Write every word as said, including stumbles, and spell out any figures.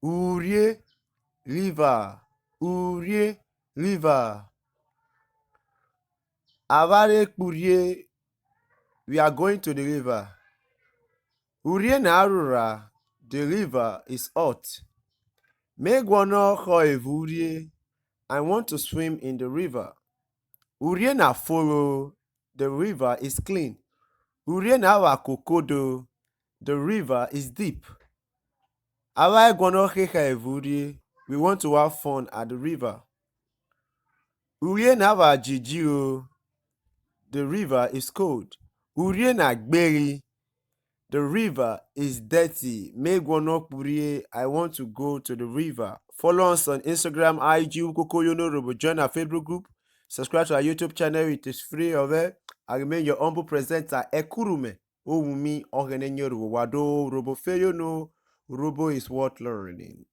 Urhie, river. Urhie, river. Avwanre kpurhie, we are going to the river. Urhie na rhurha, the river is hot. Me guọnọ họ evun urhie, I want to swim in the river. Urhie na foro, the river is clean. Urhie na vwa kokodo, the river is deep. Avwanre guọnọ kheha evun urhie, we want to have fun at the river. Urhie na vwa djidjiro, the river is cold. Urhie na gberi, the river is dirty. Me guọnọ kpurhie, I want to go to the river. Follow us on Instagram, I G, Ukoko Yono Urhobo. Join our Facebook group. Subscribe to our YouTube channel. It is free of it. I remain your humble presenter, Ekurume Owumi Ọghẹnẹ Nyeruo. Wa do Urhobo fe yono. Urhobo is worth learning.